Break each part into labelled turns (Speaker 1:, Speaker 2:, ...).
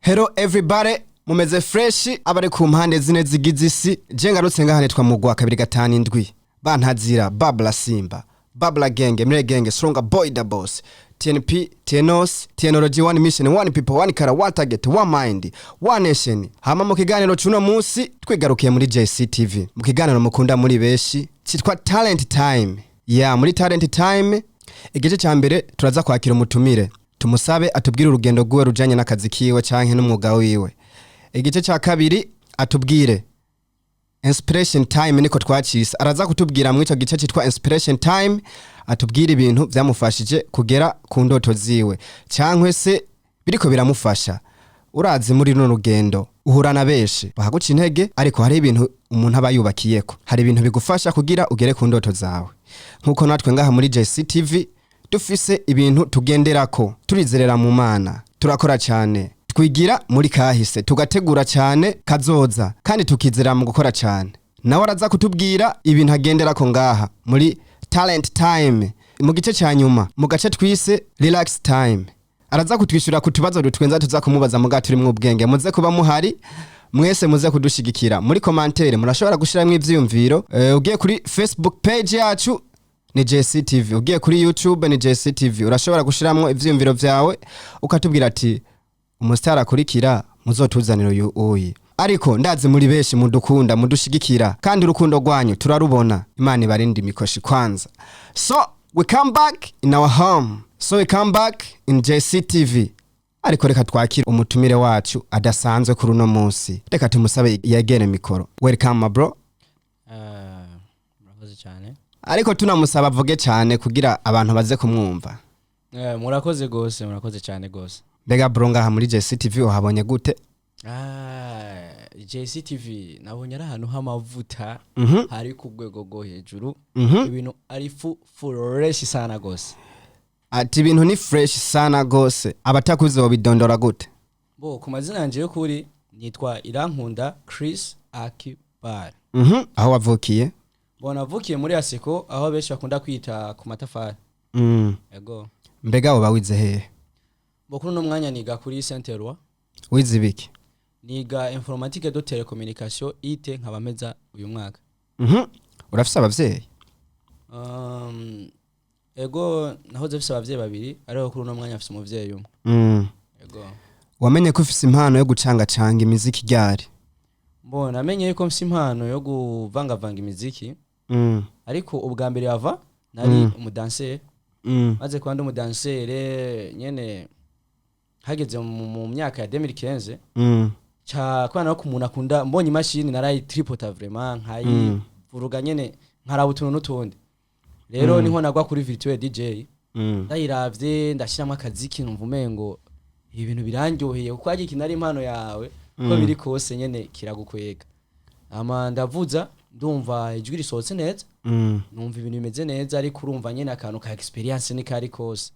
Speaker 1: Hello everybody, mumeze fresh? Abari ku mpande zine zigize isi, je ngarutse ngaha nitwa Mugwa 257, bantazira Babla Simba, Babla Genge, Mre Genge, Stronger Boy, the Boss, TNP, TNOS, TNology, one mission, one people, one color, one target, one mind, one nation. Hama mu kiganiro cuno munsi twigarukiye muri JCTV, mu kiganiro mukunda muri benshi citwa Talent Time. Ya, muri Talent Time, igice ca mbere turaza kwakira umutumire, tumusabe atubwire urugendo rwiwe rujanye n'akazi kiwe canke n'umwuga wiwe. Igice ca kabiri atubwire inspiration time, niko twacise. Araza kutubwira muri ico gice citwa inspiration time, atubwire ibintu vyamufashije kugera ku ndoto ziwe cankwe se biriko biramufasha. Urazi, muri runo rugendo uhura na benshi bahaguca intege, ariko hari ibintu umuntu aba yubakiyeko, hari ibintu bigufasha kugira ugere ku ndoto zawe. Nkuko natwe ngaha muri JCTV dufise ibintu tugenderako, turizerera mu Mana, turakora cyane, twigira muri kahise, tugategura cyane kazoza, kandi tukizera mu gukora cyane. Nawe araza kutubwira ibintu agenderako ngaha muri Talent Time. Mu gice cya nyuma, mu gace twise relax time, araza kutwishyura ku tubazo dutwenza tuza kumubaza muga turimwo ubwenge. Muze kuba muhari mwese, muze kudushigikira muri commentaire, murashobora gushiramwo ivyiyumviro. Ugiye kuri Facebook page yacu ni JCTV, ugiye kuri YouTube ni JCTV, urashobora gushiramwo ivyiyumviro vyawe ukatubwira ati umusitari akurikira muzotuzanira uyu uyi. Ariko ndazi muri benshi mudukunda, mudushigikira, kandi urukundo rwanyu turarubona. Imana ibarinde imikoshi kwanza. So we come back in our home, so we come back in JCTV. Ariko reka twakire umutumire wacu adasanzwe kuri uno munsi, reka tumusabe yegere mikoro. Welcome, my bro.
Speaker 2: Ah, murakoze cyane.
Speaker 1: Ariko tunamusaba avuge cyane kugira abantu baze kumwumva.
Speaker 2: Murakoze gose, murakoze cyane gose.
Speaker 1: Mbega bro, ngaha muri JCTV uhabonye gute?
Speaker 2: Ah, JCTV nabonye ari ahantu h'amavuta, hari ku rwego rwo hejuru. Ibintu ari fresh sana gose.
Speaker 1: Ati ibintu ni fresh sana gose. Abatakuzi bobidondora gute?
Speaker 2: Bo, ku mazina yanje y'ukuri nitwa Irankunda Chris Akibar.
Speaker 1: Aho wavukiye?
Speaker 2: Bo, navukiye muri Aseko, aho benshi bakunda kwita ku matafari. Ego.
Speaker 1: Mbega woba wize hehe?
Speaker 2: Bo, kuri uno mwanya niga kuri Saint Eloi.
Speaker 1: Wize ibiki?
Speaker 2: Niga informatique de télécommunication, IT, nkaba meza uyu mwaka.
Speaker 1: Urafise abavyeyi?
Speaker 2: Ego, nahoze mfise abavyeyi babiri, ariko kuri uno mwanya mfise umuvyeyi umwe. Ego.
Speaker 1: Wamenye ko ufise impano yo gucangacanga imiziki ryari?
Speaker 2: Bo, namenye yuko mfise impano yo kuvangavanga imiziki, ariko ubwa mbere yava nari umudanseri. Maze kuba ndi umudanseri nyene, hageze mu myaka ya 2015, ca kubana no ku muntu akunda, mbonye imashini narayitripota vraiment, nkayivuruga nyene, nkaraba utuntu n'utundi. Rero niho nagwa kuri virtual DJ. Ndayiravye, ndashiramo akaziki, numva umengo ibi bintu birandyoheye, kuko harya ikintu ari impano yawe, uko biri kose nyene kiragukwega. Ama ndavuza, ndumva ijwi risohotse neza, numva ibintu bimeze neza, ariko urumva nyene akantu ka experience ni kari kose.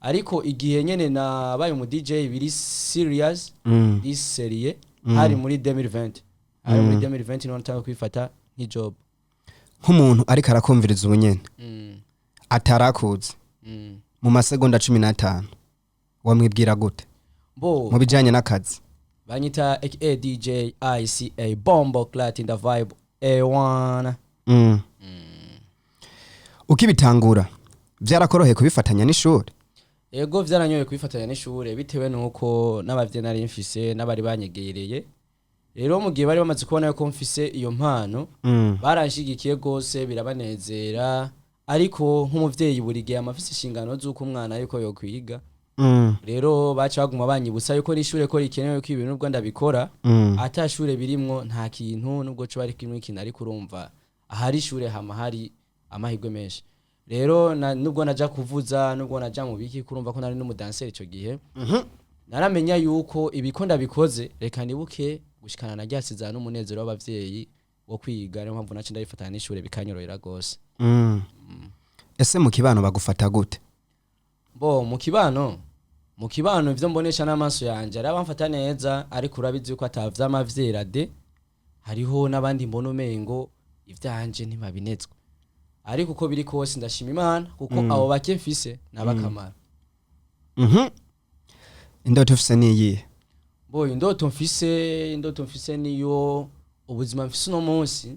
Speaker 2: Ariko igihe nyene nabaye umu DJ biri serious, biri sérieux, hari muri 2020, hari muri 2020 niho natanga kwifata nk'ijob.
Speaker 1: Nk'umuntu ariko arakumviriza ubu nyene atarakuzi, mu masegonda 15 wamwibwira gute
Speaker 2: Bo,
Speaker 1: mu bijanye n'akazi?
Speaker 2: Banyita aka DJ ICA Bombo Clat in the vibe A1.
Speaker 1: Ukibitangura vyarakoroheye kubifatanya n'ishuri?
Speaker 2: Ego, vyaranyoye kubifatanya n'ishure, bitewe nuko n'abavyeyi nari mfise n'abari banyegereye. Rero mu gihe bari bamaze kubona yuko mfise iyo mpano, baranshigikiye gose, birabanezera. Ariko nk'umuvyeyi buri gihe ama afise inshingano z'uko umwana yuko yokwiga. Rero baca baguma banyibutsa yuko n'ishure ko rikenewe, ko ibintu nubwo ndabikora, ata shure birimwo nta kintu, nubwo co bari kimwe ikintu. Ariko urumva ahari ishure hama hari amahirwe menshi. Rero nubwo naja kuvuza, nubwo naja mu biki, kurumva ko nari n'umudanseri ico gihe, naramenya yuko ibiko ndabikoze, reka nibuke gushikana na ryasiza n'umunezero w'abavyeyi wo kwiga. Niyo mpamvu nace ndabifatana n'ishure, bikanyorohera gose.
Speaker 1: Ese mu kibano bagufata gute?
Speaker 2: Bo, mu kibano ivyo mbonesha n'amaso yanje, ari abamfata neza, ariko urabizi yuko atavyama de. Hariho n'abandi mbona umengo ivyanje ntibabinezwe, ariko uko biri kose ndashima Imana, kuko abo bake mfise nabakamara.
Speaker 1: Indoto ufise niyihe?
Speaker 2: Boy, indoto mfise niyo ubuzima mfise uno munsi,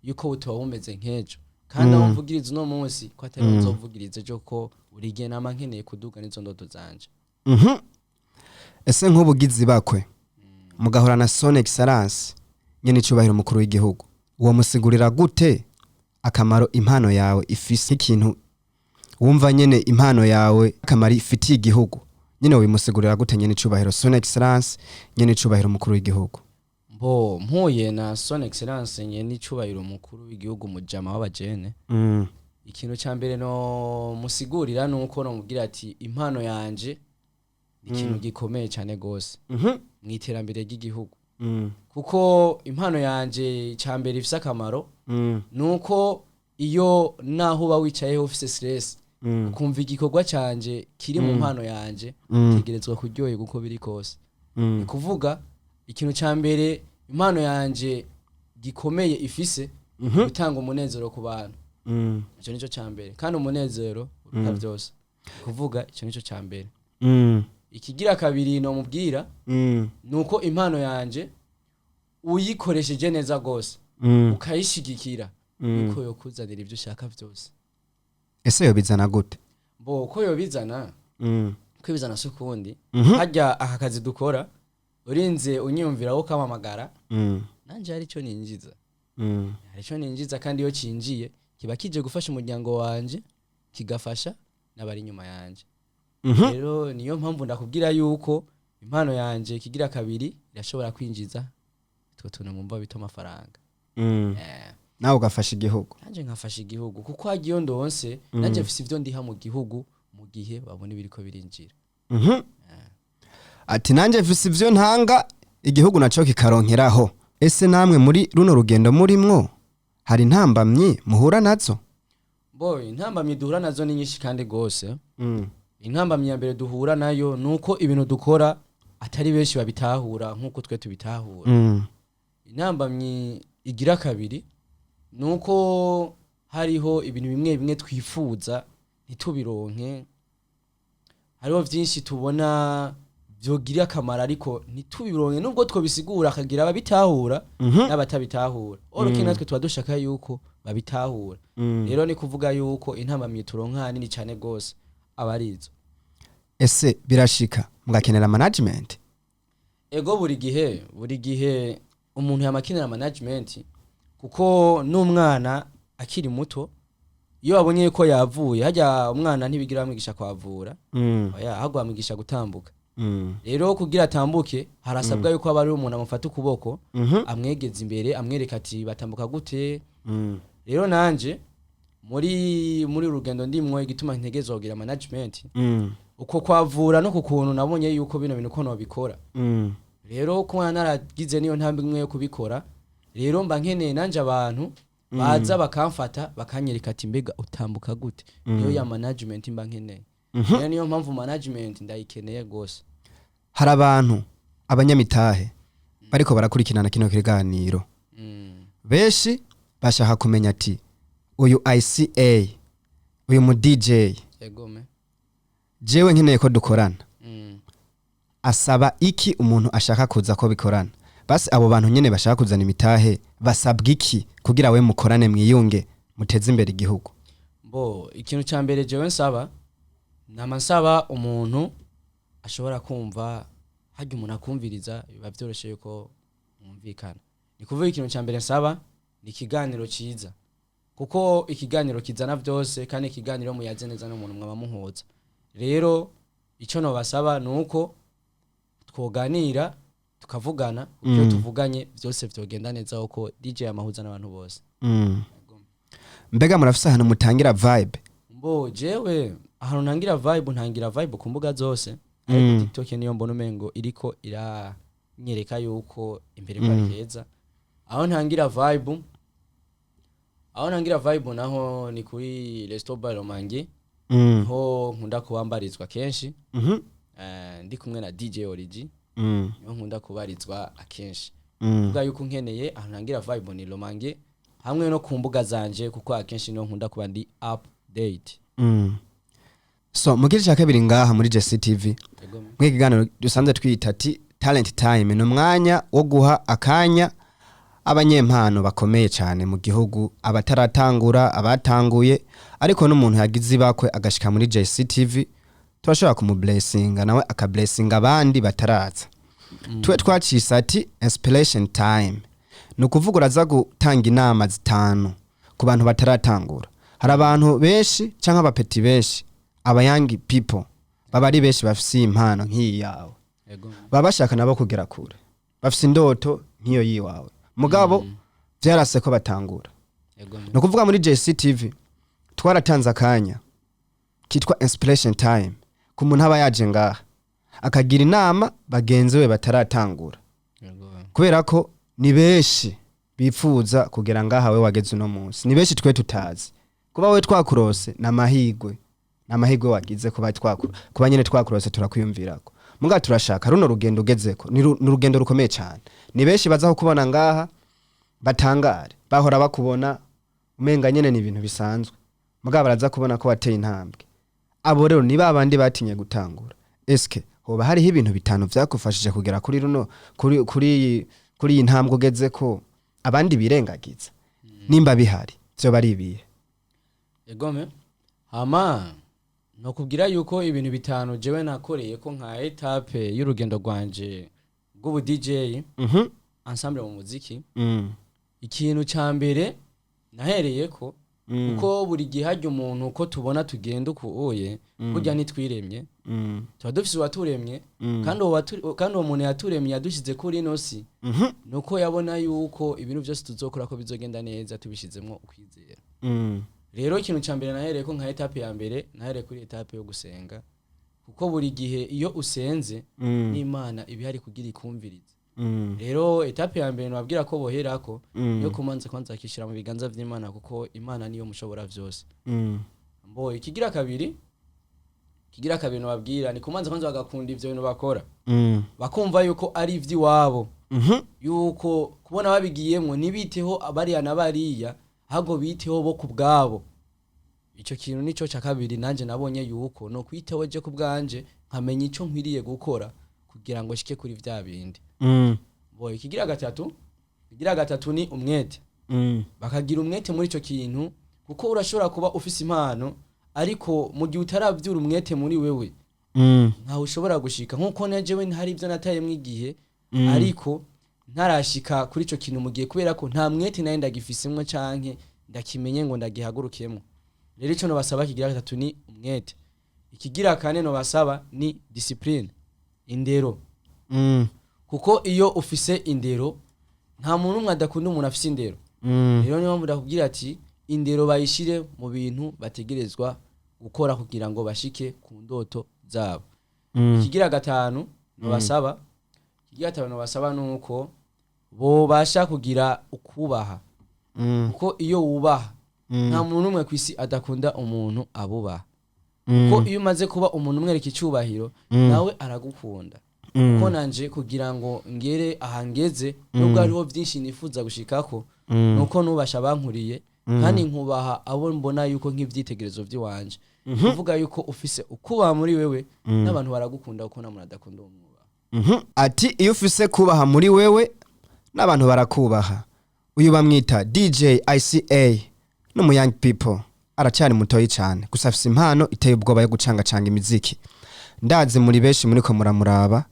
Speaker 2: yuko butoba bumeze nk'ejo, kandi aho mvugiriza uno munsi ko atari nzovugiriza ejo, ko buri gihe nama nkeneye kuduga n'izo ndoto zanje.
Speaker 1: Ese nk'ubugizi bakwe mugahura na Son Excellence nyene icubahiro umukuru w'igihugu, uwo musigurira gute akamaro impano yawe ifise, ikintu wumva nyene impano yawe akamaro ifitiye igihugu nyene, wimusigurira gute nyene icubahiro Son Excellence nyene icubahiro umukuru w'igihugu?
Speaker 2: Mbo mpuye na Son Excellence nyene icubahiro umukuru w'igihugu, mujama w'abajene, ikintu cya mbere no musigurira nuko nomubwira ati impano yanje ni ikintu gikomeye cyane gose mu iterambere ry'igihugu, kuko impano yanje icya mbere ifise akamaro nuko iyo naho uba wicayeho ufise stress, ukumva igikorwa canje kiri mu mpano yanje, utegerezwa kuryoherwa uko biri kose. Ni kuvuga ikintu cya mbere impano yanje gikomeye ifise, gutanga umunezero ku bantu. Icyo nicyo cya mbere, kandi umunezero uruta byose. Ni kuvuga icyo nicyo cya mbere. Ikigira kabiri nomubwira nuko impano yanje uyikoresheje neza gose, ukayishigikira, yuko yokuzanira ibyo ushaka byose.
Speaker 1: Ese yobizana gute?
Speaker 2: Bo ko yobizana, kwibizana si ukundi. Harya aka kazi dukora, urinze unyumvira wo ukampamagara, nanje hari icyo ninjiza. Hari icyo ninjiza, kandi iyo cinjiye kiba kije gufasha umuryango wanje, kigafasha n'abari inyuma yanje. Rero niyo mpamvu ndakubwira yuko impano yanje kigira kabiri irashobora kwinjiza utwo tuntu mumva bita amafaranga.
Speaker 1: Nawe ugafasha igihugu.
Speaker 2: Nanje nkafasha igihugu, kuko hagiye ndonse nanje mfise ivyo ndiha mu gihugu mu gihe babona ibiriko birinjira.
Speaker 1: Ati nanjye mfise ivyo ntanga, igihugu naco kikaronkeraho. Ese namwe muri runo rugendo murimwo hari intambamyi muhura nazo?
Speaker 2: Boy, intambamyi duhura nazo ni nyinshi kandi gose. Intambamyi ya mbere duhura nayo nuko ibintu dukora atari benshi babitahura nkuko twe tubitahura. Intambamyi igira kabiri nuko hariho ibintu bimwe bimwe twifuza ntitubironke. Hariho vyinshi tubona vyogira akamaro ariko ntitubironke, nubwo twobisigura akagira ababitahura n'abatabitahura. Oroke natwe tuba dushaka yuko babitahura. Rero ni kuvuga yuko intambamyi turonka nini cane gose aba ari izo.
Speaker 1: Ese birashika mugakenera management?
Speaker 2: Ego, buri gihe umuntu yamakenera management, kuko n'umwana akiri muto iyo abonye ko yavuye hajya, umwana ntibigira bamwigisha kwavura. Oya, ahubwo bamwigisha gutambuka. Rero kugira atambuke harasabwa yuko aba ari umuntu amufata ukuboko, amwegeza imbere, amwereka ati batambuka gute. Rero nanje muri rugendo ndimwo, igituma ntegerezwa kugira management, uko kwavura no ku kuntu nabonye yuko bino bintu ko nobikora. Rero kuba naragize niyo ntambwe imwe yo kubikora, rero mba nkeneye nanje abantu baza bakamfata, bakanyereka ati mbega utambuka gute? Niyo ya management mba nkeneye. Rero niyo mpamvu management ndayikeneye gose.
Speaker 1: Hari abantu abanyamitahe bariko barakurikirana kino kiganiro, benshi bashaka kumenya ati uyu ICA, uyu mu DJ,
Speaker 2: Egome.
Speaker 1: jewe nkeneye ko dukorana, asaba iki umuntu ashaka kuza ko bikorana? Basi abo bantu nyene bashaka kuzana imitahe basabwa iki kugira we mukorane, mwiyunge, muteze imbere igihugu?
Speaker 2: Bo, ikintu cya mbere jewe nsaba, nama nsaba umuntu ashobora kumva. Harya umuntu akumviriza biba vyoroshe yuko mwumvikana. Ni kuvuga ikintu cya mbere nsaba ni ikiganiro cyiza, kuko ikiganiro kizana byose, kandi ikiganiro muyaze neza n'umuntu mwaba muhuza. Rero icyo nobasaba ni uko twoganira, tukavugana. Ibyo tuvuganye byose vyogenda neza, kuko DJ amahuza n'abantu bose.
Speaker 1: Mbega murafise ahantu mutangira vibe?
Speaker 2: Mbo jewe ahantu ntangira vibe, ntangira vibe ku mbuga zose, ariko TikTok niyo mbona umengo iriko iranyereka yuko imbere ko ari heza. Aho ntangira vibe naho ni kuri Resto Bar Romange, niho nkunda kubambarizwa kenshi. Ndi kumwe na DJ Origi, niho nkunda kubarizwa akenshi. Kuvuga yuko nkeneye ahantu ntangira vibe ni Romange hamwe no ku mbuga zanje, kuko akenshi niho nkunda kuba ndi update.
Speaker 1: So mu gice cya kabiri ngaha muri Jesse TV,
Speaker 2: Ego.
Speaker 1: mw'ikiganiro dusanzwe twita ati Talent Time ni umwanya wo guha akanya abanyempano bakomeye cyane mu gihugu, abataratangura, abatanguye, ariko n'umuntu yagize ibakwe agashika muri JCTV, turashobora kumublessinga nawe akablessinga abandi bataraza. Twe twacise ati Inspiration Time, ni ukuvuga uraza gutanga inama zitanu ku bantu bataratangura. Hari abantu benshi cyangwa abapeti benshi, aba young people baba ari benshi bafise iyi impano nk'iyi yawe, baba bashaka nabo kugera kure, bafise indoto nk'iyo yiwawe, mugabo vyarase ko batangura. Ni ukuvuga muri JCTV twaratanze akanya kitwa Inspiration Time ku muntu aba yaje ngaha akagira inama bagenzi be bataratangura, kubera ko ni benshi bifuza kugera ngaha we wageze uno munsi. Ni benshi twe tutazi. Kuba we twakurose ni amahigwe, ni amahigwe wagize kuba nyene twakurose, turakwiyumvirako. Muga turashaka runo rugendo ugezeko ni urugendo rukomeye cyane. Ni benshi baza kukubona ngaha batangare, bahora bakubona umenga nyene ni ibintu bisanzwe, mugabo baraza kubona ko wateye intambwe. Abo rero ni babandi batinye gutangura. Eske hoba hariho ibintu bitanu vyakufashije kugera kuri runo kuri iyi ntambwe ugezeko abandi birengagiza? Nimba bihari, vyoba ari ibihe?
Speaker 2: Egome, hama nokubwira yuko ibintu bitanu jewe nakoreye ko nka étape y'urugendo rwanje rw'ubu DJ ensemble mu muziki, ikintu ca mbere nahereye ko, kuko buri gihe harya umuntu uko tubona tugenda uku uye, burya ntitwiremye, tuba dufise uwaturemye, kandi uwo muntu yaturemye yadushyize kuri ino si, nuko yabona yuko ibintu byose tuzokora ko bizogenda neza tubishizemwo ukwizera. Rero ikintu cya mbere nahereye ko nka étape ya mbere, nahereye kuri étape yo gusenga, kuko buri gihe iyo usenze, n'Imana iba ihari kugira ikumvirize. Rero étape ya mbere nababwira ko boherako yo kumanza kwanza akishyira mu biganza by'Imana, kuko Imana niyo mushobora byose. Mbo ikigira kabiri nababwira ni kumanza kwanza bagakunda ivyo bintu bakora, bakumva yuko ari ivy'iwabo, yuko kubona babigiyemwo ntibiteho bariya na bariya, ahubwo biteho bo ku bwabo. Ico kintu nico ca kabiri nanje nabonye yuko no kwiteho je ku bwanje, nkamenya ico nkwiriye gukora kugira ngo shike kuri vya bindi. Bo ikigira gatatu ni umwete. Bakagira umwete muri ico kintu, kuko urashobora kuba ufise impano, ariko mu gihe utaravyura umwete muri wewe, ntawe ushobora gushika. Nkuko na jewe hari ibyo natayemwo igihe, ariko ntarashika kuri ico kintu mu gihe, kubera ko nta mwete nawe ndagifisemwo canke ndakimenye ngo ndagihagurukiyemwo. Rero ico nobasaba kigira gatatu ni umwete. Ikigira kane nobasaba ni discipline, indero, kuko iyo ufise indero, nta muntu umwe adakunda umuntu afise indero. Rero niyo mpamvu ndakubwira ati indero bayishire mu bintu bategerezwa gukora kugira ngo bashike ku ndoto zabo. Ikigira gatanu nobasaba nuko bobasha kugira ukubaha, kuko iyo wubaha, nta muntu umwe ku isi adakunda umuntu abubaha, kuko iyo umaze kuba umuntu umwereka icyubahiro, nawe aragukunda. Kuko nanje kugira ngo ngere aha ngeze, nubwo hariho byinshi nifuza gushikako, nuko nubasha abankuriye kandi nkubaha abo mbona yuko nk'ivyitegerezo by'iwanje. Kuvuga yuko ufise ukubaha muri wewe, n'abantu baragukunda, kuko nta muntu adakunda uwo mwubaha.
Speaker 1: Ati iyo ufise kubaha muri wewe, n'abantu barakubaha. Uyu bamwita DJ ICA, n'umu young people, aracyari mutoyi cyane, gusa afise impano iteye ubwoba yo gucangacanga imiziki. Ndazi muri benshi muriko muramuraba.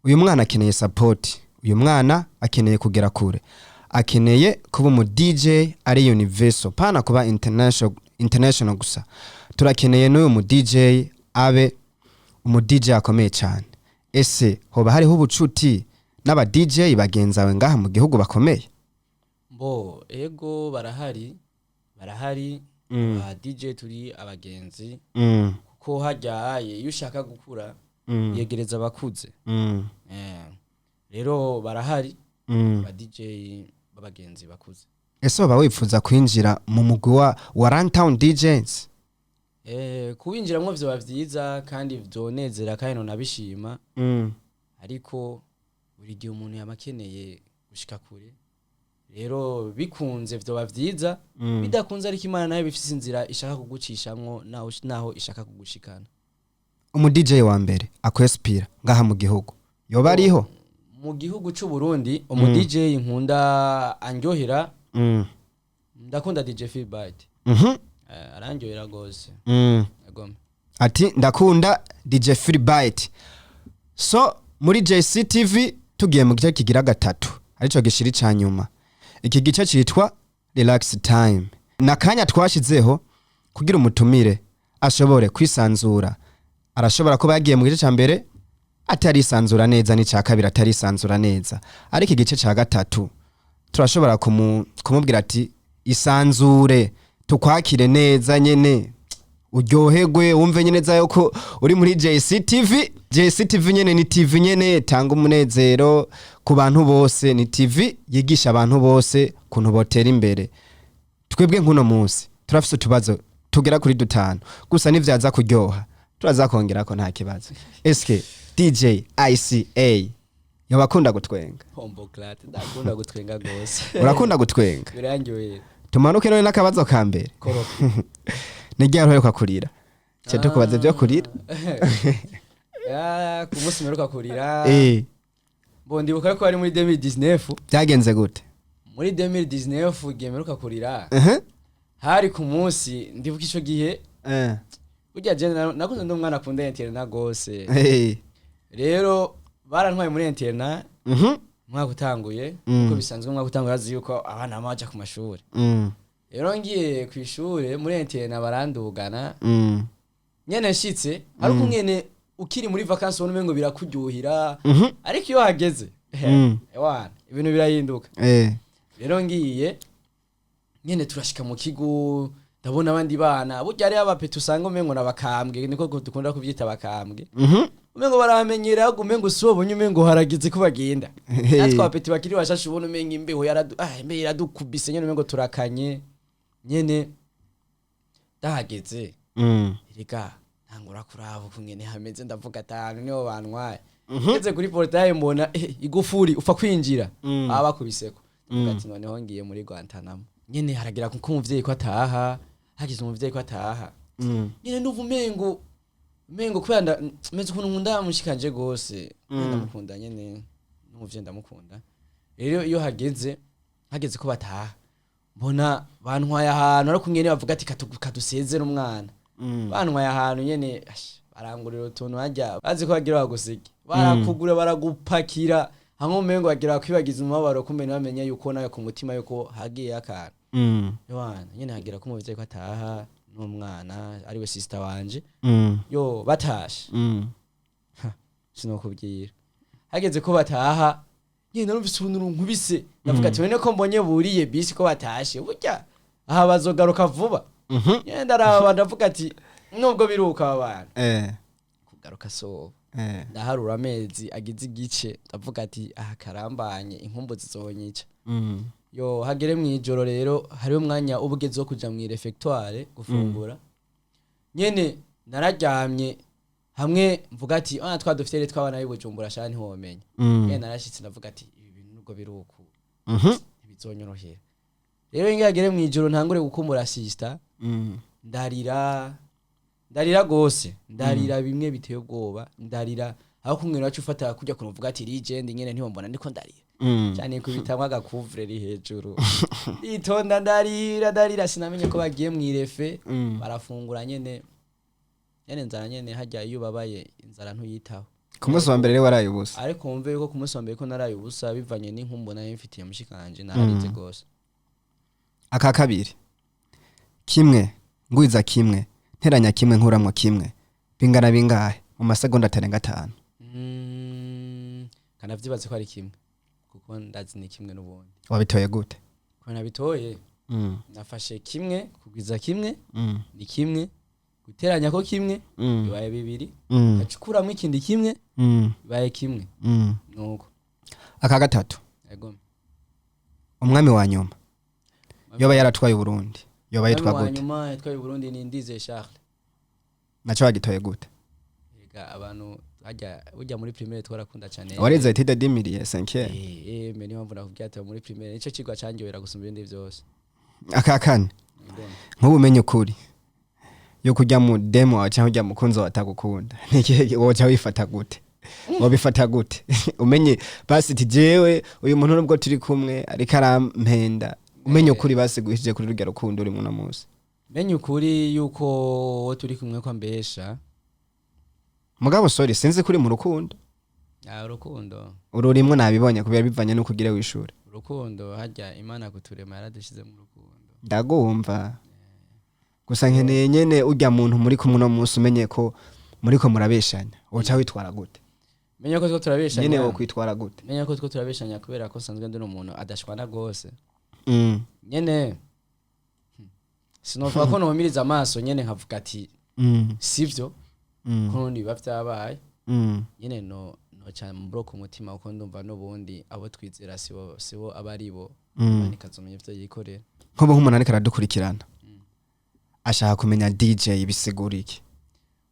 Speaker 1: Uyu mwana akeneye support, uyu mwana akeneye kugera kure, akeneye kuba umu DJ ari universal, pana kuba international gusa. Turakeneye n'uyu mu DJ abe umu DJ akomeye cyane. Ese hoba hariho ubucuti n'aba DJ bagenzawe ngaha mu gihugu bakomeye?
Speaker 2: Mbo ego, barahari, barahari. Aba DJ turi abagenzi, kuko haryaye iyo ushaka gukura, yegereza abakuze. Rero barahari, aba DJ b'abagenzi bakuze.
Speaker 1: Ese waba wifuza kwinjira mu mugwi wa Runtown DJs?
Speaker 2: Kuwinjiramwo vyoba vyiza kandi vyonezera kandi nonabishima, ariko buri gihe umuntu yama akeneye gushika kure. Rero bikunze vyoba vyiza, bidakunze ariko Imana nayo bifise inzira ishaka kugucishamwo naho ishaka kugushikana.
Speaker 1: Umu DJ wa mbere akwespira ngaha mu gihugu yoba ariho?
Speaker 2: Mu gihugu c'u Burundi, umu DJ nkunda andyohera, ndakunda DJ Philbert. Arandyohera gose. Agome.
Speaker 1: Ati ndakunda DJ Philbert. So muri JCTV tugiye mu gice kigira gatatu, arico gishiri ca nyuma. Iki gice citwa relax time, nakanya twashizeho kugira umutumire ashobore kwisanzura. Arashobora kuba yagiye mu gice ca mbere atarisanzura neza, n'ica kabiri atarisanzura neza, ariko igice ca gatatu turashobora kumubwira ati isanzure, tukwakire neza nyene, uryoherwe, wumve nyene neza yuko uri muri JCTV. JCTV nyene ni TV nyene tanga umunezero ku bantu bose, ni TV yigisha abantu bose kuntu botera imbere. Twebwe nk'uno munsi turafise utubazo tugera kuri dutanu gusa, nivyaza kuryoha turaza kongerako, nta kibazo. Eske DJ ICA yabakunda gutwenga?
Speaker 2: Bomboclaat, ndakunda gutwenga gose.
Speaker 1: Urakunda gutwenga?
Speaker 2: Birandyohera.
Speaker 1: Tumanuke none n'akabazo ka mbere.
Speaker 2: Koroka.
Speaker 1: Ni ryari uheruka kurira? Ce tukubaza ibyo kurira.
Speaker 2: Ah, ku munsi mperuka kurira, bo ndibuka ko ari muri 2019.
Speaker 1: Byagenze gute?
Speaker 2: Muri 2019 igihe mperuka kurira, hari ku munsi, ndibuka ico gihe, burya je nakuze ndi umwana akunda internat gose. Rero barantwaye muri internat umwaka utanguye. Uko bisanzwe umwaka utanguye, azi yuko abana bama baja ku mashuri. Rero ngiye ku ishure muri internat, barandugana. Nyene nshitse, ariko nyene ukiri muri vacances ubona umengo birakuryohera, ariko iyo hageze, ewana, ibintu birahinduka. Rero ngiye nyene, turashika mu kigo, ndabona abandi bana. Burya hariho abapeti usanga umengo nabakambwe, niko dukunda kuvyita abakambwe, umengo baramenyera, umengo si ubonye, umengo haragize ko bagenda. Natwe abapeti bakiri bashashe ubona umengo imbeho yaradu, ah, imbeho iradukubise nyene, umengo turakanye nyene. Ndahageze, erega ntangura kuraba ukungene hameze, ndavuga atanu niho bantwaye. Ngeze kuri portail mbona igufuri upfa kwinjira, baba bakubiseko. Ndavuga ati noneho ngiye muri Guantanamo nyene. Haragira kuko umuvyeyi ko ataha, hagize umuvyeyi ko ataha, nyene ndumva umengo kubera meze ukuntu nkunda mushikanje gose. Ndamukunda nyene n'umuvyeyi ndamukunda. Rero iyo hageze ko bataha, mbona bantwaye ahantu, ariko nyene bavuga ati kadusezere umwana. Bantwaye ahantu nyene, ash, barangurira utuntu harya bazi ko bagira bagusige, barakugura, baragupakira hamwe, umengo bagira bakwibagiza umubabaro, kumbe ntibamenye yuko nawe ku mutima yuko hagiye akantu. Yohana nyene hagira ko umuvyeyi ko ataha n'umwana ariwe sister wanje. Yo batashe, sinokubwira, hageze ko bataha nyene narumvise uruntu runkubise, ndavuga ati none ko mbonye buriye bisi ko batashe, burya aha bazogaruka vuba. Nyene ndaraba, ndavuga ati nubwo biruka aba bantu kugaruka soba. Ndaharura amezi agize igice, ndavuga ati aha karambanye, inkumbu zizonyica. Yo hagere mw'ijoro rero, hariho umwanya uba ugeze wo kuja mw'i réfectoire gufungura. Nyene nararyamye hamwe, mvuga ati ah, twa dufite tw'abana b'i Bujumbura sha, ntiwomenya. Nyene narashitse, ndavuga ati ibi bintu nubwo biri uku, ntibizonyorohera. Rero inge hagere mw'ijoro ntangure gukumbura sister, ndarira, ndarira gose, ndarira bimwe biteye ubwoba, ndarira aho kumwe wacu ufata kujya kuntu uvuga ati legend nyene, ntiwombona ndiko ndarira cyane, kubitamwa agakuvureri hejuru, nditonda, ndarira, ndarira, sinamenye ko bagiye mw'i réfé. Barafungura nyene, nyene inzara nyene hajya iyo ubabaye inzara ntuyitaho.
Speaker 1: Ku munsi wa mbere rero waraye ubusa?
Speaker 2: Ariko wumve yuko ku munsi wa mbere ko naraye ubusa bivanye n'inkumbu nari mfitiye mushikanje, nararize gose.
Speaker 1: Aka kabiri: kimwe ngwiza kimwe, nteranya kimwe, nkuramwo kimwe, bingana bingahe mu masegonda atarenga 5?
Speaker 2: Kanavyibaze ko ari kimwe, kuko ndazi ni kimwe n'ubundi.
Speaker 1: Wabitoye gute?
Speaker 2: Ko nabitoye, nafashe kimwe kugwiza kimwe ni kimwe, guteranya ko kimwe bibaye bibiri, gacukuramo ikindi kimwe bibaye kimwe. Nuko.
Speaker 1: Aka gatatu:
Speaker 2: Yego.
Speaker 1: Umwami wa nyuma yoba yaratwaye Uburundi yoba yitwa
Speaker 2: Umwami wa
Speaker 1: gute?
Speaker 2: nyuma yatwaye Uburundi ni Ndizeye Charles.
Speaker 1: Naco wagitoye gute?
Speaker 2: Erega abantu hajya burya muri primaire twarakunda cyane.
Speaker 1: Warize étude du milieu cinquième?
Speaker 2: Eh, niyo mpamvu nakubwiye ati muri primaire nico kigwa cyanyohera gusumba ibindi byose.
Speaker 1: Aka kane:
Speaker 2: Yego.
Speaker 1: nk'ubu umenye ukuri yo kujya mu demo wawe cyangwa ujya mukunzi wawe atagukunda, ni ikihe woca wifata gute? Wabifata gute umenye basi ati jewe uyu muntu nubwo turi kumwe ariko arampenda, umenye ukuri basi guhishije kuri rurya rukundo uri muno munsi?
Speaker 2: Menye ukuri yuko uwo turi kumwe ko ambesha?
Speaker 1: Mugabo sorry, sinzi kuri mu rukundo.
Speaker 2: Ah, urukundo.
Speaker 1: Ururimwo nabibonye kubera bivanye n'uko ugira w'ishuri.
Speaker 2: Urukundo harya Imana kuturema yaradushize mu rukundo.
Speaker 1: Ndagumva, gusa nkeneye nyene urya muntu muri kumwe uno munsi, umenye ko muriko murabeshanya, woca witwara gute?
Speaker 2: Menye ko two turabeshanya.
Speaker 1: Nyene wo kwitwara gute?
Speaker 2: Menye ko two turabeshanya, kubera ko sanzwe ndi umuntu adashwana gose. Nyene sinovuga ko nohumiriza amaso nyene nkavuga ati sivyo, ko nubundi biba vyabaye. Nyene no noca mbroka umutima, kuko ndumva n'ubundi abo twizera sibo aba ari bo. Imana ikazomenya ivyo yikorera.
Speaker 1: Nk'ubu nk'umuntu ariko aradukurikirana ashaka kumenya DJ bisigura iki?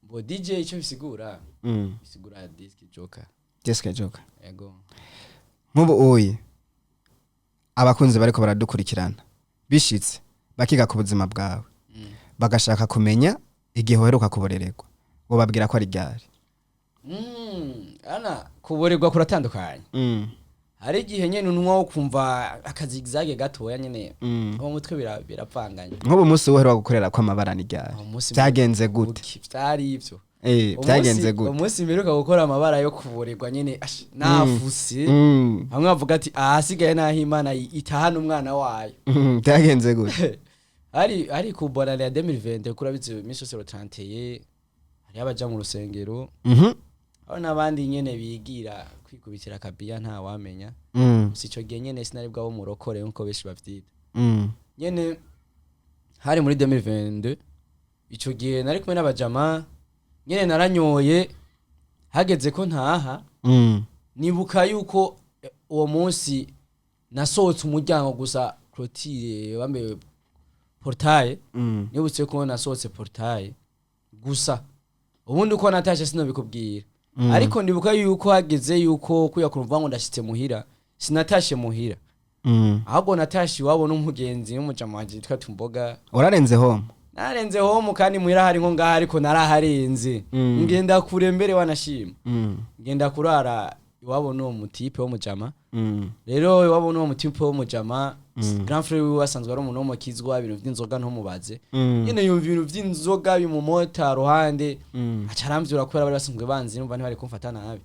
Speaker 2: Bo DJ icyo bisigura, bisigura disc jockey.
Speaker 1: Disc jockey.
Speaker 2: Ego.
Speaker 1: Nk'ubu uyi abakunzi bariko baradukurikirana bishitse bakiga ku buzima bwawe, bagashaka kumenya igihe uheruka kuborererwa, wobabwira ko ari ryari?
Speaker 2: Ana kuborerwa kuratandukanye. Hari igihe nyene unwa wo kumva akazigzage gatoya nyene, mu mutwe biravanganye.
Speaker 1: Nk'ubu munsi uheruka gukorera ko amabara ni ryari?
Speaker 2: Uwo munsi
Speaker 1: Byagenze gute?
Speaker 2: Uki, vyari ivyo.
Speaker 1: Byagenze gute?
Speaker 2: Umunsi mperuka gukora amabara yo kuborerwa nyene, ash, nafuse, bamwe bavuga ati ahasigaye naho Imana itahana umwana wayo.
Speaker 1: Byagenze gute?
Speaker 2: Hari ku bonane ya 2020, kuri abizi iminsi yose le 31 hariho abaja mu rusengero, aho n'abandi nyene bigira kwikubitira akabiya, nta wamenya. Gusa ico gihe nyene sinari bwabo murokore nkuko benshi bavyita. Nyene hari muri 2022. Ico gihe nari kumwe n'abajama nyene, naranyoye, hageze ko ntaha, nibuka yuko uwo munsi nasohotse umuryango gusa, clôture bambe portail. Nibutse ko nasohotse portail gusa, ubundi uko natashe sinobikubwira. Ariko ndibuka yuko hageze yuko kuya kurumva ngo ndashitse muhira, sinatashe muhira, ahubwo natashe iwabo n'umugenzi n'umujama wanje yitwa Tumboga.
Speaker 1: Urarenze home?
Speaker 2: Narenze home, kandi muhira hari nko ngaha, ariko naraharenze. Ngenda kure mbere wanashima. Ngenda kurara iwabo n'uwo mutipe w'umujama. Rero iwabo n'uwo mutipe w'umujama, grand frère wiwe asanzwe ari umuntu w'umukizwa, ibintu vy'inzoga ntumubaze. Nyene yumva ibintu vy'inzoga bimumota ruhande, aca aramvyura kubera bari basanzwe banzi, numva ntibari kumfata nabi.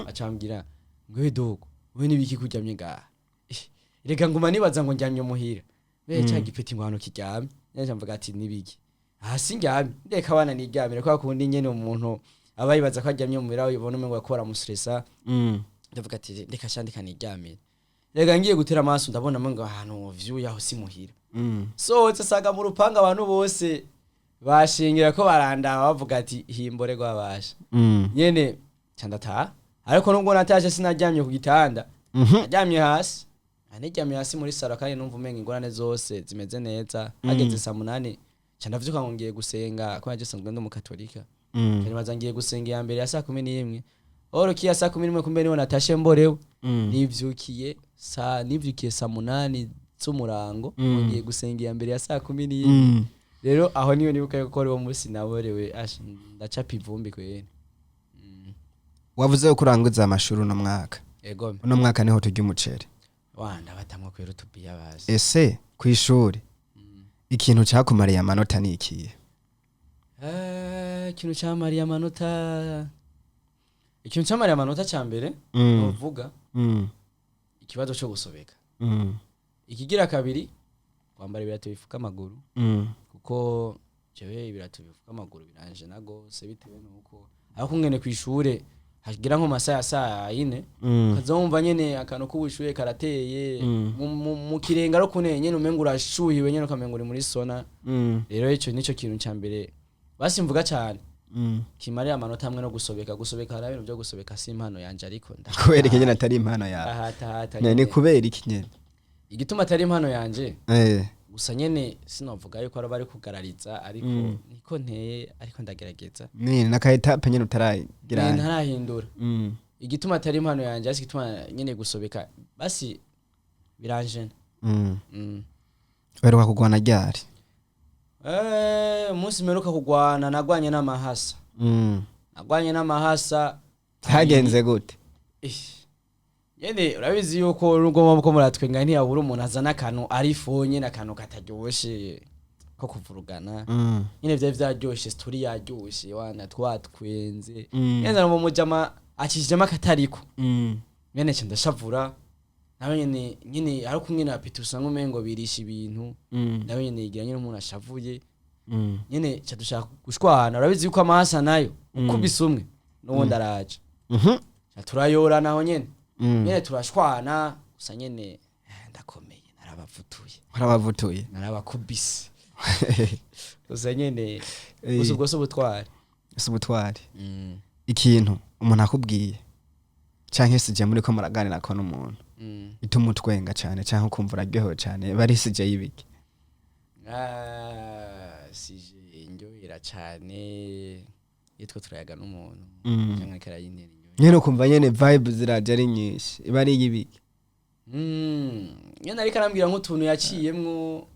Speaker 2: Acambwira ngo: "We dogo, we nibiki kuryamye ngaha?" Eh, reka nguma nibaza ngo ndyamye muhira be ca gipeti ngo hano kiryamye. Nje mvuga ati: "Nibiki hasi ndyamye, ndeka abana niryamire." Kwa kundi nyene umuntu aba yibaza ko aryamye muhira, ubona umengo ko baramustressa. Ndavuga ati: "Reka shandika niryamire." Reka ngiye gutera amaso, ndabona ngo ahantu view yaho si muhira. Sohotse saga mu rupanga, abantu bose bashingira ko barandaba, bavuga ati: "Himbore rwabasha." Nyene ca ndataha, ariko nubwo natashe sinaryamye ku gitanda. Naryamye hasi, niryamye hasi muri salon, kandi numva umenga ingorane zose zimeze neza. Hageze saa 8 ca ndavyuka ngo ngiye gusenga, kubera je sanzwe ndi umukatolika. Nibaza ngiye gusenga iya mbere ya saa 11, oro kiya saa 11, kumbe niho natashe mborewe. Nivyukiye saa 8 z'umurango, ngiye gusenga iya mbere ya saa 11. Rero aho niyo nibuka yuko ari wo munsi naborewe, ash, ndacapa ivumbi kwene.
Speaker 1: Wavuze ko urangiza amashuri uno mwaka.
Speaker 2: Ego.
Speaker 1: Uno mwaka niho turya umuceri.
Speaker 2: Wanda batamwe kwera utubiya bazi.
Speaker 1: Ese ku ishuri ikintu cyakumariye amanota ni ikihe?
Speaker 2: Ikintu camariye amanota ca mbere, novuga ikibazo co gusobeka. Ikigira kabiri, kwambara ibirato bifuka amaguru, kuko jewe ibirato bifuka amaguru biranje na gose, bitewe nuko aho kungene kw'ishure hagira nko masaha ya saa 4, ukaza wumva nyene akantu k'ubushuhe karateye mu kirenga, ari kuneye nyene umenga urashuhiwe nyene, ukamenga uri muri sauna. Rero ico nico kintu ca mbere basi mvuga cane kimarira amanota, hamwe no gusobeka. Gusobeka, hari ibintu byo gusobeka si impano yanje, ariko
Speaker 1: Kubera iki nyene atari impano yawe?
Speaker 2: Ahatahata.
Speaker 1: Ni kubera iki nyene?
Speaker 2: Igituma atari impano yanje, gusa nyene sinovuga yuko ari bari kugarariza, ariko niko nteye, ariko ndagerageza.
Speaker 1: Ni naka étape nyene utaragira?
Speaker 2: Ntarahindura. Igituma atari impano yanje, ariko igituma nyene gusobeka basi biranjena.
Speaker 1: Uheruka kugwana ryari?
Speaker 2: Umunsi mperuka kugwana, nagwanye n'amahasa. Nagwanye n'amahasa.
Speaker 1: Byagenze gute?
Speaker 2: Nyene urabizi yuko nubwo muba muratwenga, ntiyabura umuntu azana akantu ari fo nyene, akantu kataryoshe ko kuvurugana. Nyene vyari vyaryoshe, story yaryoshe, wana twatwenze. Nyene mu mujama acishijemo akatariko. Nyene nca ndashavura nawe nyene ari kumwe na Peter, usanga umengo birisha ibintu. Nawe nyene yigira nyene umuntu ashavuye. Nyene ca dushaka gushwana. Urabizi yuko amahasa nayo ukubise umwe n'uwundi araje. Ca turayorana aho nyene. Nyene turashwana gusa nyene, ndakomeye, narabavutuye.
Speaker 1: Warabavutuye?
Speaker 2: Narabakubise gusa nyene. Gusa ubwo si ubutwari.
Speaker 1: Si ubutwari. Ikintu umuntu akubwiye canke sije muri ko muraganira ko n'umuntu ituma utwenga cane canke ukumva uraryohewe cane, bari sije y'ibiki?
Speaker 2: Ah, sije indyohera cane iyo two turayaga n'umuntu canke ariko arayintera indyohera.
Speaker 1: Nyene ukumva nyene vibe ziraje ari nyinshi, iba ari iy'ibiki?
Speaker 2: Nyene ariko arambwira nk'utuntu yaciyemwo,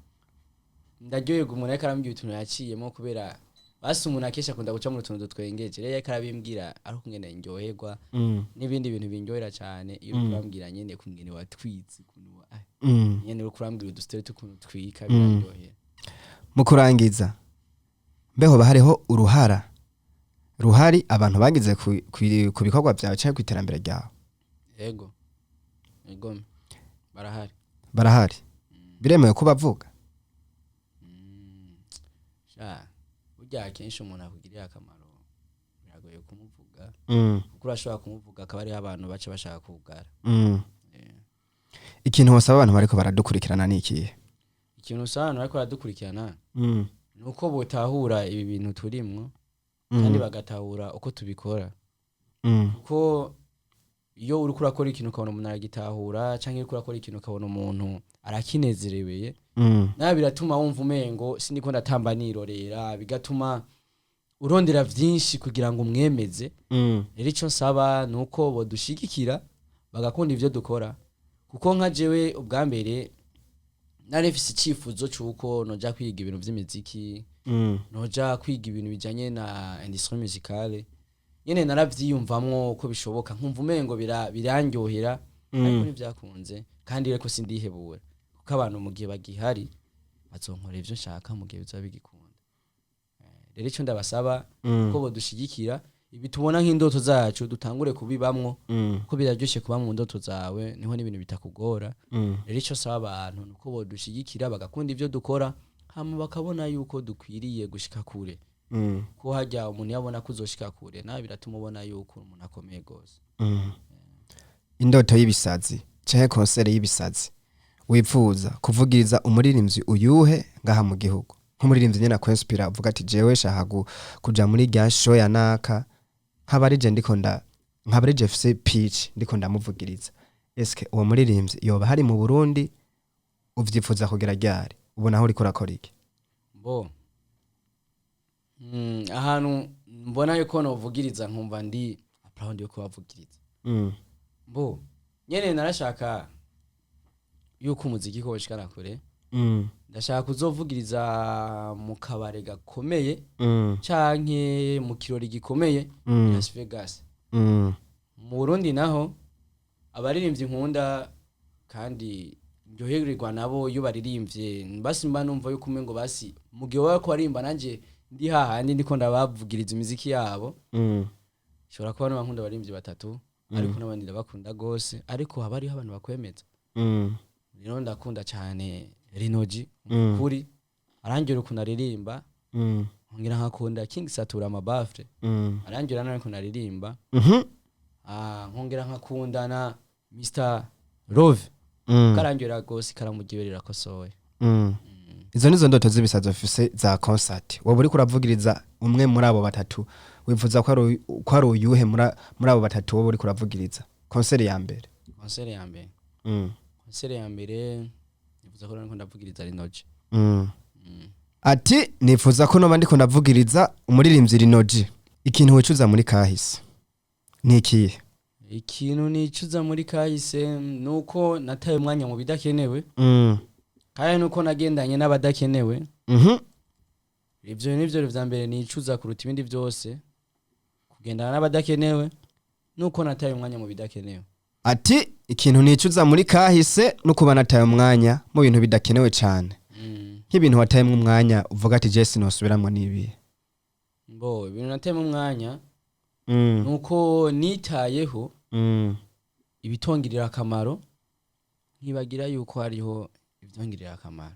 Speaker 2: ndaryoherwa. Umuntu ariko arambwira utuntu yaciyemwo, kubera basi umuntu akenshi akunda guca mu tuntu dutwengeje. Rero ariko arabimbwira ari ukungene ndyoherwa. N'ibindi bintu bindyohera cane iyo uriko urambwira nyene kungene watwitse, ukuntu nyene uriko urambwira udusiteri tw'ukuntu twika, birandyohera.
Speaker 1: Mu kurangiza, mbeho hoba hariho uruhara ruhari abantu bagize ku bikorwa byawe canke ku iterambere ryawe?
Speaker 2: Ego, barahari.
Speaker 1: Barahari? Biremewe ko bavuga?
Speaker 2: Sha, burya akenshi umuntu akugirira akamaro biragoye kumuvuga, kuko urashobora kumuvuga akaba ariho abantu baca bashaka kugara.
Speaker 1: Ikintu wasaba abantu bariko baradukurikirana ni ikihe?
Speaker 2: Ikintu usaba abantu bariko baradukurikirana ni uko botahura ibi bintu turimwo kandi bagatahura uko tubikora, kuko iyo uriko urakora ikintu ukabona umuntu aragitahura, canke uriko urakora ikintu ukabona umuntu arakinezereweye, nawe biratuma wumva umengo sindiko ndatamba nirorera, bigatuma urondera vyinshi kugira ngo umwemeze. Rero ico nsaba ni uko bodushigikira, bagakunda ivyo dukora, kuko nka jewe ubwa mbere nari mfise icifuzo c'uko noja kwiga ibintu vy'imiziki, noja kwiga ibintu bijanye na industrie musicale. Nyene naravyiyumvamwo ko bishoboka, nkumva umengo birandyohera, ariko ntivyakunze. Kandi reko sindihebura, kuko abantu mu gihe bagihari bazonkorera ivyo nshaka mu gihe bizoba bigikunda. Rero ico ndabasaba ko bodushigikira, ibi tubona nk'indoto zacu dutangure kubibamwo, ko biraryoshe kuba mu ndoto zawe, niho n'ibintu bitakugora. Rero ico saba abantu nuko bodushigikira, bagakunda ivyo dukora, hama bakabona yuko dukwiriye gushika kure, ko harya umuntu yabona ko uzoshika kure, nawe biratuma ubona yuko umuntu akomeye gose.
Speaker 1: Indoto y'ibisazi canke concert y'ibisazi wipfuza kuvugiriza umuririmbyi uyuhe ngaha mu gihugu, nk'umuririmbyi nyene akwinspira, uvuga ati: "Jewe shaka kuja muri rya show ya naka, nkaba ari je ndiko nda nkaba ari je mfise pitch ndiko ndamuvugiriza"? Eske uwo muririmbyi yoba hari mu Burundi? Uvyifuza kugira ryari? Ubona aho uriko urakora iki?
Speaker 2: Bo, ahantu mbona yuko novugiriza nkumva ndi proud yo kubavugiriza, bo nyene narashaka yuko umuziki ko woshikana kure. Ndashaka kuzovugiriza mu kabare gakomeye canke mu kirori gikomeye Las Vegas. Mu Burundi naho, abaririmbyi nkunda kandi ndyohererwa nabo iyo baririmbye, basi mba numva yuko umengo basi mu gihe baba bariko baririmba nanje ndi hahandi ndiko ndabavugiriza imiziki yabo. Nshobora kuba noba nkunda abaririmbyi batatu, ariko n'abandi ndabakunda gose, ariko haba hariho abantu bakwemeza. Rero ndakunda cyane Rinoji, kuri arangira ukuntu aririmba. Nkongera nkakunda King Satura Amabafre, arangira nawe ukuntu aririmba. Ah, nkongera nkakunda na Mr Love, karangira gose, karamuryohera, irakosoye.
Speaker 1: Izo nizo ndoto z'ibisazi ufise za concert. Woba uriko uravugiriza umwe muri abo batatu, wifuza ko ari uyuhe muri abo batatu woba uriko uravugiriza concert ya mbere?
Speaker 2: Concert ya mbere? Concert ya mbere nifuza ko nariko ndavugiriza Rinoji.
Speaker 1: Ati: "Nifuza ko noba ndiko ndavugiriza umuririmbyi Rinoji." Ikintu wicuza muri kahise ni ikihe?
Speaker 2: Ikintu nicuza muri kahise nuko nataye umwanya mu bidakenewe, kandi nuko nagendanye n'abadakenewe. Ivyo nivyo vya mbere nicuza kuruta ibindi byose, kugendana n'abadakenewe. Nuko nataye umwanya mu bidakenewe.
Speaker 1: Ati ikintu nicuza muri kahise no kuba nataye umwanya mu bintu bidakenewe cyane. Nk'ibintu watayemwo umwanya uvuga ati je sinosubiramwo n'ibihe?
Speaker 2: Mbo ibintu natayemo umwanya nuko nitayeho ibitongirira akamaro, nkibagira yuko hariho ibyongirira akamaro,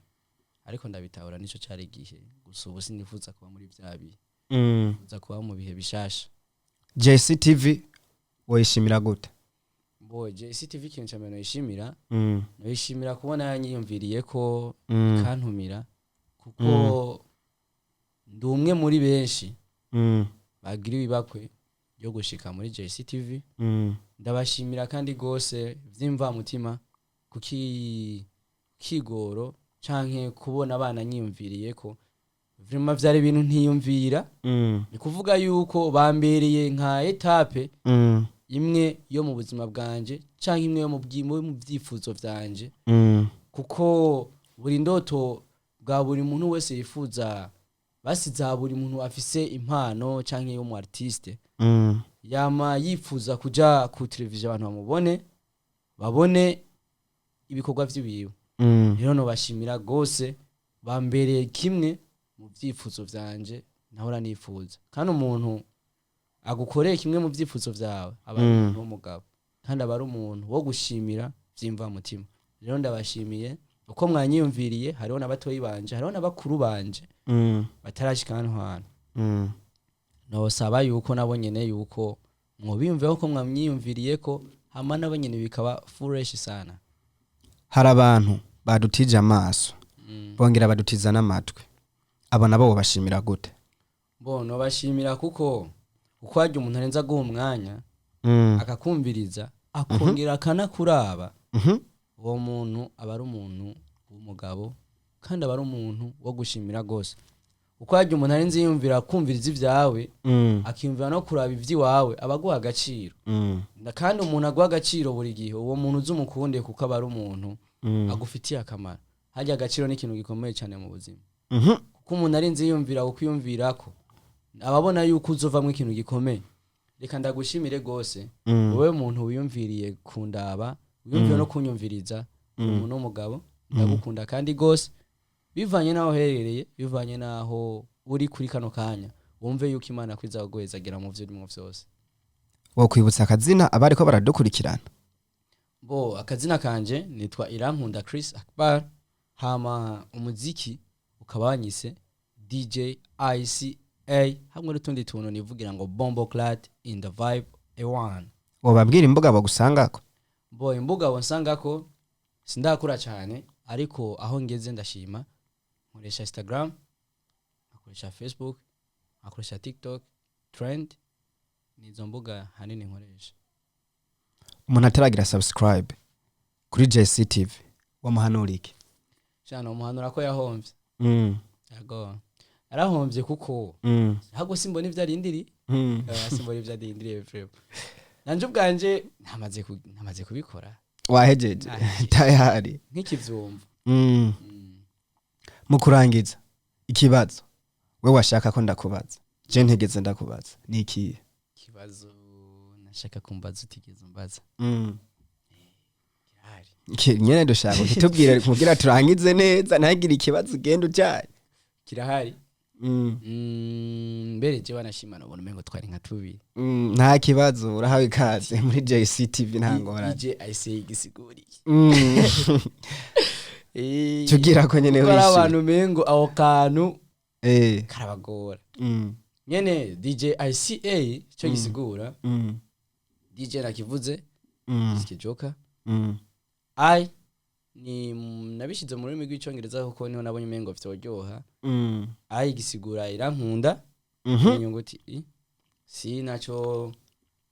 Speaker 2: ariko ndabitahura, nico cari igihe. Gusa ubu sinifuza kuba muri vya bihe, nifuza kuba mu bihe bishasha.
Speaker 1: JCTV woyishimira gute?
Speaker 2: Mbo JCTV, ikintu ca mbere noyishimira, noyishimira kubona yanyiyumviriye ko ikantumira, kuko ndi umwe muri benshi bagira ibibakwe ryo gushika muri JCTV. Ndabashimira kandi gose vy'imvamutima kuki kigoro canke kubona abana nyiyumviriye ko vraiment vyari ibintu ntiyumvira. Ni kuvuga yuko bambereye nka étape imwe yo mu buzima bwanje canke imwe yo mu vyifuzo vyanje, kuko buri ndoto bwa buri muntu wese yifuza, basi za buri muntu afise impano canke yo mu artiste, yama yifuza kuja ku televiziyo, abantu bamubone, babone ibikorwa vy'iwiwe. Rero nobashimira gose, bambereye kimwe mu vyifuzo vyanje nahora nifuza. Kandi umuntu agukoreye kimwe mu vyifuzo vyawe aba ari umuntu w'umugabo, kandi aba ari umuntu wo gushimira vy'imvamutima. Rero ndabashimiye uko mwanyiyumviriye. Hariho na batoyi banje, hariho na bakuru banje batarashika hano hantu. Nosaba yuko nabo nyene yuko mwobiyumveho ko mwamwiyumviriye ko hama nabo nyene bikaba fresh sana.
Speaker 1: Hari abantu badutije amaso, bongera badutiza n'amatwi. Abo nabo bobashimira gute?
Speaker 2: Bo nobashimira kuko uko harya umuntu arenza aguha umwanya, akakumviriza, akongera akanakuraba, uwo muntu aba ari umuntu w'umugabo, kandi aba ari umuntu wo gushimira rwose. Uko harya umuntu arenze yiyumvira kumviriza ibyawe, akiyumvira no kuraba iby'iwawe, aba aguha agaciro. Kandi umuntu aguha agaciro buri gihe, uwo muntu uzi umukunde, kuko aba ari umuntu agufitiye akamaro. Harya agaciro ni ikintu gikomeye cyane mu buzima, kuko umuntu arinze yiyumvira kukwiyumvirako, aba abona yuko uzovamwo ikintu gikomeye. Reka ndagushimire rwose, wowe muntu wiyumviriye kundaba, wiyumviye no kunyumviriza. Uri umuntu w'umugabo, ndagukunda kandi rwose. Bivanye n'aho uherereye, bivanye n'aho uri kuri kano kanya, wumve yuko Imana kwiza kuguhezagera mu vyo urimo vyose.
Speaker 1: Wokwibutsa akazina abariko baradukurikirana?
Speaker 2: Bo akazina kanje nitwa Irankunda Chris Akbar, hama umuziki ukaba wanyise DJ ICA, hamwe n'utundi tuntu nivugira ngo Bombo Clad in the vibe A1.
Speaker 1: Wobabwira imbuga bagusangako?
Speaker 2: Bo imbuga bonsangako, sindakura cyane, ariko aho ngeze ndashima. Nkoresha Instagram, nkoresha Facebook, nkoresha TikTok trend, nizo mbuga hanini nkoresha.
Speaker 1: Umuntu ataragira subscribe kuri JCTV wamuhanura iki?
Speaker 2: Cyane umuhanura ko yahomvye. Yego, yarahomvye, kuko ahubwo simbona ivyo arindiriye. Simbona ivyo arindiriye vraiment. Nanje ubwanje namaze kubikora.
Speaker 1: Wahejeje?
Speaker 2: Nahejeje.
Speaker 1: Tayari.
Speaker 2: Nk'ikivyumva.
Speaker 1: Mu kurangiza, ikibazo we washaka ko ndakubaza je ntegeze ndakubaza ni ikihe?
Speaker 2: Ikibazo nashaka kumbaza utigeze umbaza kirahari.
Speaker 1: Nyene dushaka kitubwire kugira turangize neza, ntagire ikibazo ugenda ujanye.
Speaker 2: Kirahari. Mbere je wanashima nobona umengo twari nka tubiri.
Speaker 1: Nta kibazo, urahawe ikaze muri JCTV, nta ngorane.
Speaker 2: DJ ICA gisiguriye.
Speaker 1: Tugira ko nyene
Speaker 2: Kuko ari
Speaker 1: wishimye.
Speaker 2: abantu mengo aho kantu karabagora. Nyene DJ ICA cyo gisigura, DJ nakivuze, Kijoka. I ni nabishize mu rurimi rw'Icyongereza kuko niho nabonye umengo vyoryoha. I gisigura Irankunda, inyuguti I. C naco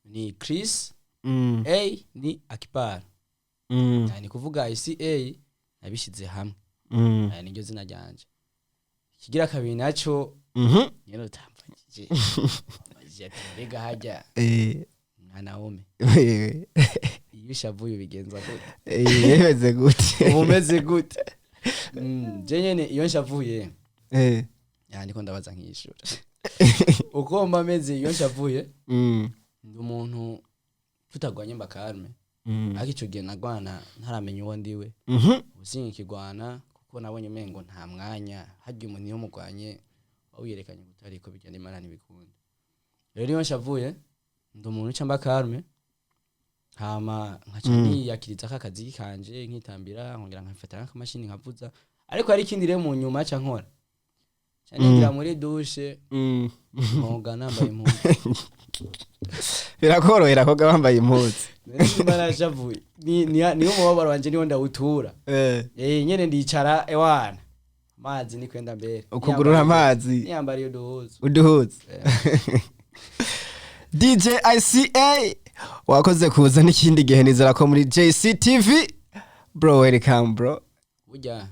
Speaker 2: ni Chris, A ni Akbar. Ni kuvuga ICA nabishize hamwe. Aya niryo zina ryanje. Ikigira kabiri naco, nyene utamfashije. Mbajije ati mbega harya mwana wome, iyo ushavuye ubigenza gute?
Speaker 1: Bimeze gute?
Speaker 2: Uba umeze gute? Je nyene iyo nshavuye, ya ndiko ndabaza nkishura uko mba meze iyo nshavuye, ndi umuntu Tutagwanye mba calme, ariko ico gihe nagwana ntaramenya uwo ndiwe. Ubu sinkikigwana kuko nabonye umengo nta mwanya. Harya umuntu iyo mugwanye wiyerekanye kutariko bijya, n'Imana ntibikunda. Rero iyo nshavuye, ndi umuntu uca mba calme, hama nkaca niyakiriza ka kazi kanje, nkitambira, nkongera nkafata nk'akamashini nkavuza. Ariko hari ikindi rero mu nyuma ca nkora, ca ninjira muri douche, nkoga nambaye impuzu.
Speaker 1: Birakorohera koga wambaye impuzu?
Speaker 2: Nimba nashavuye, niwo mubabaro wanje, niwo ndawutura. Nyene ndicara, ewana, amazi ni kwenda mbere.
Speaker 1: Ukugurura amazi.
Speaker 2: Niyambariye uduhuzu.
Speaker 1: Uduhuza. DJ ICA, wakoze kuza n'ikindi gihe. Nizera ko muri JCTV, bro. Welcome, bro.
Speaker 2: Burya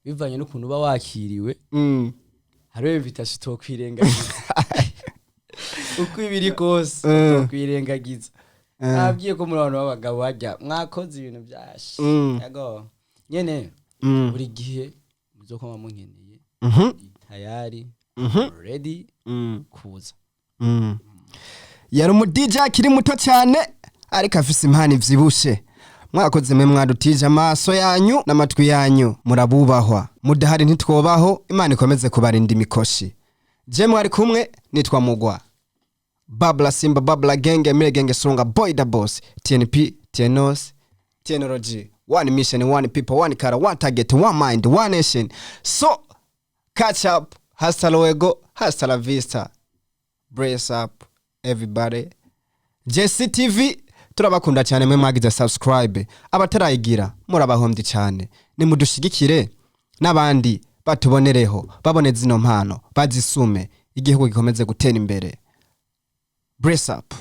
Speaker 2: bivanye n'ukuntu uba wakiriwe, hariho invitation utokwirengagiza uko ibiri kose. Utokwirengagiza. Nabwiye ko muri abantu b'abagabo bajya mwakoze ibintu byashe. Yego nyene. Buri gihe muzokoma munkeneye, ndi tayari, ready kuza.
Speaker 1: Yari umu DJ akiri muto cyane, ariko afise impano ivyibushe. Mwakoze mwe mwadutije amaso yanyu n'amatwi yanyu. Murabubahwa, mudahari ntitwobaho. Imana ikomeze kubarinda imikoshi. Je mwari kumwe nitwa Mugwa Babla Simba, Babla Genge, Mire Genge, Songa Boy, the Boss, TNP, TNOS, TNRG. One mission, one people, one car, one target, one mind, one nation. So catch up, hasta luego, hasta la vista, brace up everybody. JCTV turabakunda cyane mwe mwagize subscribe. Abatarayigira murabahombye cyane. Nimudushigikire n'abandi batubonereho, babone zino mpano, bazisume, igihugu gikomeze gutera imbere. Brace up.